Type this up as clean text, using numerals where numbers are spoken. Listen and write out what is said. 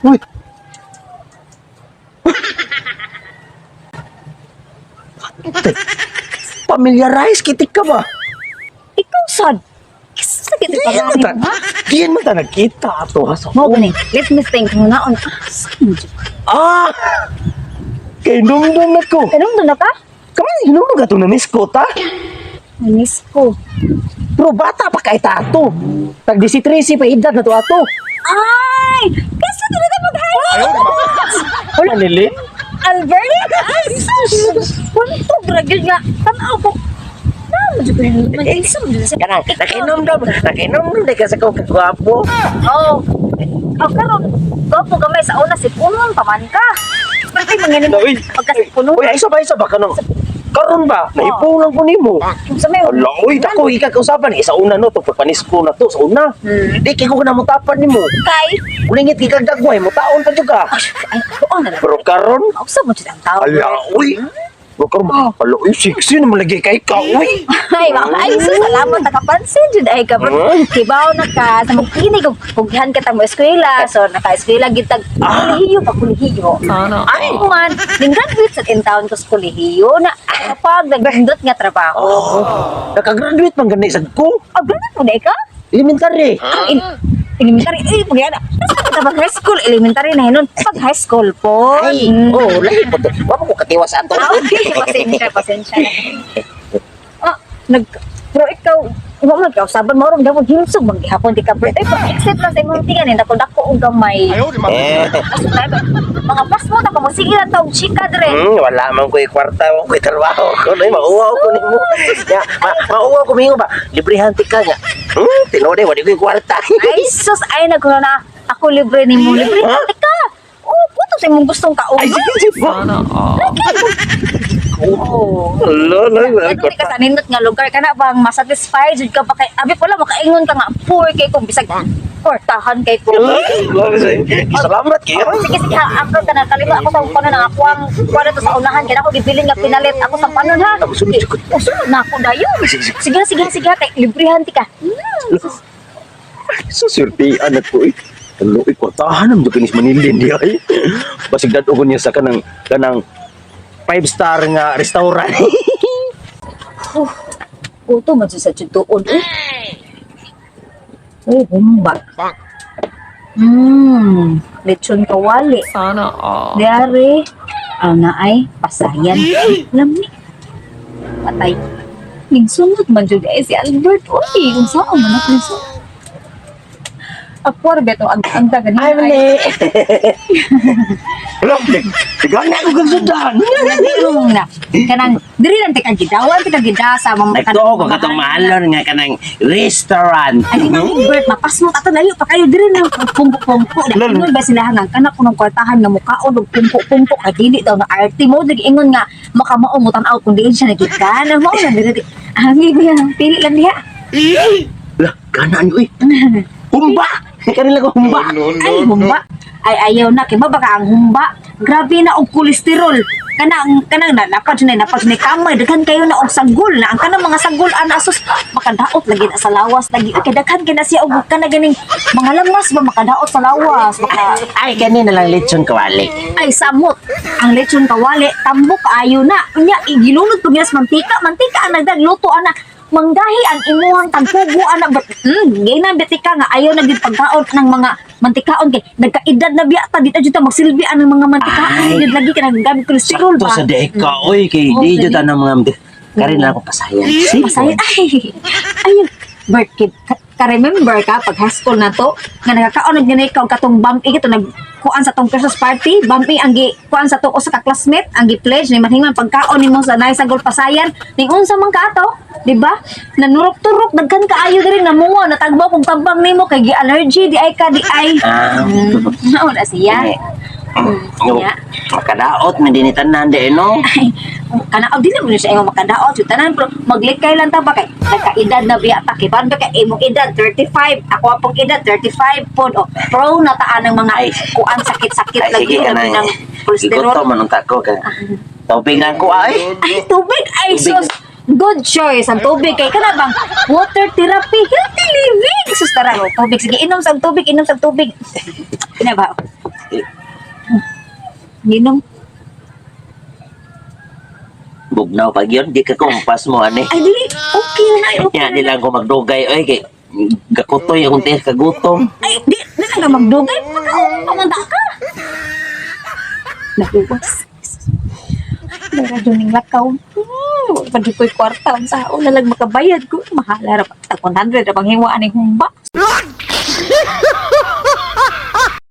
Uy. Familiarize kitik ka ba? Ikaw sad. Sa kita Diyan man pa ta, ha? diyan man ta nagkita ato ha sa Mo gani. Let me think muna on. Ah! Kay numdum na ko. Kanong doon na ka? Kamay, hinumdum ka itong na-miss ko, ta? Miss ko. Pero bata pa kay tato. Tag 13 pa edad na to ato. Ay! Kasi doon na mag-high school! Manilin? Albert? Ay, sus! Puntog ra gyud nga. Tanaw ko. Na, medyo ko yun. Mag-isa mo dyan sa... Kanang, nakinomdom, nakinomdom di ka sa kong kagwapo. Oo. Oh, karon, gwapo gamay sa una, sipunon pa man ka. Ay, mga nimo. Uy, Pagkasipunon. Uy, ay isa ba kanang? Karon ba? Naipulang ko nimo. Sa may... Ala, uy, dako ikakausapan eh, sa una no to pagpanisko na to sa una. Di kay ko na mutapan nimo. Kay... Ulingit kay kag dagway mo taon pa jud ka. Ay, oo na lang. Pero karon, Mausap mo dyan ang tao. ala, uy. Pero karon, ala, uy, sexy naman lagi kay ka, uy. Ay, ay, sus, salamat nakapansin jud ay ka. Ay. Kibaw na ka sa magkinig og pughan ka ta mo eskwela. So naka-eskwela gid tag kolehiyo pa kolehiyo. Ay. Man, ning graduate sa in town ko sa kolehiyo na kapag nagdindot nga trabaho. Oh, nakagraduate man gani sad ko. Ah, graduate mo na ka? Elementary. Ang elementary, eh, pag yan. Nasa pag high school, elementary na hinon. Pag high school po. Ay, oh, lahi po to. Wa pa ko katiwas ato. Ah, okay, pasensya, pasensya na. Ah, nag, pero ikaw, wa man kausaban mo ron daw himsog maghapon di ka birthday pa except lang sa imong tingan dako dako og gamay. Eh, Asa tayo ba? Mga pasmo ta ko sige lang taog chika dre. Wala man ko'y kwarta, wala ko'y trabaho ko. Noy, mauwaw ko nimo. Ya, mauwaw ko mingo ba? Librehan ti ka nga. Tinuod eh, wala ko'y kwarta. Ay sus, ay nagkuno na ako libre nimo, libre Ha? ka ka. Oh, puto sa imong gustong kaon. Ay, sige, sige. Oh. Ala, ala, wala Ano ka sa nindot nga lugar kana bang masatisfy jud ka pa kay abi pala makaingon ka nga poor kay kung bisag kwartahan kay ko. Salamat kayo. Oh, sige sige ha, ako ka na kalima ako sa kuno ng ako ang kuno to sa unahan kay ako gibilin nga pinalit ako sa panon ha. Ako, sunod, sunod. Oh, sunod na ako dayon. Sige, sige. Sige sige sige kay librehan ti ka. Sa surtian na ko eh. Ano, eh, kwartahan naman kinis Manilin di ay. Basig dad ko niya sa kanang kanang five star nga restaurant. Oh, uto man jud sa tuon eh. Oh, humba. Lechon kawali. Sana all. Diare, ang naay pasayan. Lami. Patay. Nigsunod man jud ay si Albert. Uy, unsa man ako unsa? Ako ra beto ang dagan Ay, mali. Wala, tigang na ko kang sudan. Nagilong na. Kanang diri lang tika gidawan tika gida sa mga Nagtuo ko katong mahalon nga kanang restaurant. Ay, di Albert, mapasmot ato layo pa kayo diri na pungko-pungko. Lalo. Ingon ba sila nga kanak kunong kwartahan nga mukaon og pungko-pungko kay dili daw na arte mo nag-ingon nga makamao mo tan-aw kung diin siya nagikan. Mao na diri. Ah, niya, pili lang diha. Lah, ganaan ko eh. Humba! Kanila ko humba. Ay, humba. Ay, ayaw na. Kaya baka ang humba. Grabe na og kolesterol. Kanang, kanang, na, napad na, napad na kamay. Daghan kayo na og sagol na. Ang kanang mga sagol, ana, sus, makadaot lagi na sa lawas. Lagi, okay, daghan kay na siya og kana ganing mga lamas ba makadaot sa lawas. Maka, Ay, kanina lang lechon kawali. ay, samot. Ang lechon kawali, tambok ayo na. Unya, igilunod pag niya sa mantika. Mantika ang nagdag, luto ana. Manggahi ang imuhang tagpugo ana. But, gay na betika nga ayaw na gid pagkaon ng mga mantikaon kay nagkaedad na biya ta dito jud ta magsilbi ang mga mantikaon Ay. jud lagi ka naggamit kolesterol Sakto ba. sa deka, oy, kay Oh, di jud gani. ng mga karin lang ako pasayan. Sige. Masaya. Ay, ayun. Bert, kid, ka-remember ka pag high school na to, nga nakakaon nag ikaw katong bump ito nag kuan sa tong Christmas party, bump ang gi kuan sa tong usa ka classmate, ang gi pledge ni manhingan pagkaon nimo sa naay sa pasayan, ning unsa man ka ato, di ba? Nanurok-turok daghan kaayo diri namuwa natagbaw kung tabang nimo kay gi allergy di ay ka di ay. Ah. Mao na siya. Eh, Mm, yeah. Makadaot man din tanan di no. Ay, kana og dili mo na siya imong makadaot jud tanan pero maglikay lang ta ba kay nagkaedad na biya ta kay ba kay imong edad 35 ako apong edad 35 pod oh pro na taan ng mga Ay. kuan sakit-sakit Ay, lagi sige ka labi na. ng kolesterol. Igutom man ang tako ka. Tubig lang ko ay. Ay, tubig ay Tubig. sus, good choice ang tubig kay kana bang water therapy, healthy living, sus, tara tubig, sige, inom sa tubig, inom sa tubig na ba. Ginom. Bugnaw pag yun, di ka kumpas mo, ani. Ay, dili. Okay na, ay, okay Ya, na. di lang ko magdugay, oy, kay gakutoy akong tiis kagutom. Ay, di, di lang ka magdugay. Pagkaon, pamanda ka. Naluwas. Dara dyan yung lakaw. Pag ko'y kwarta, sa ako nalag makabayad ko. Mahala ra pa. 100 ra pang hiwaan ni humba.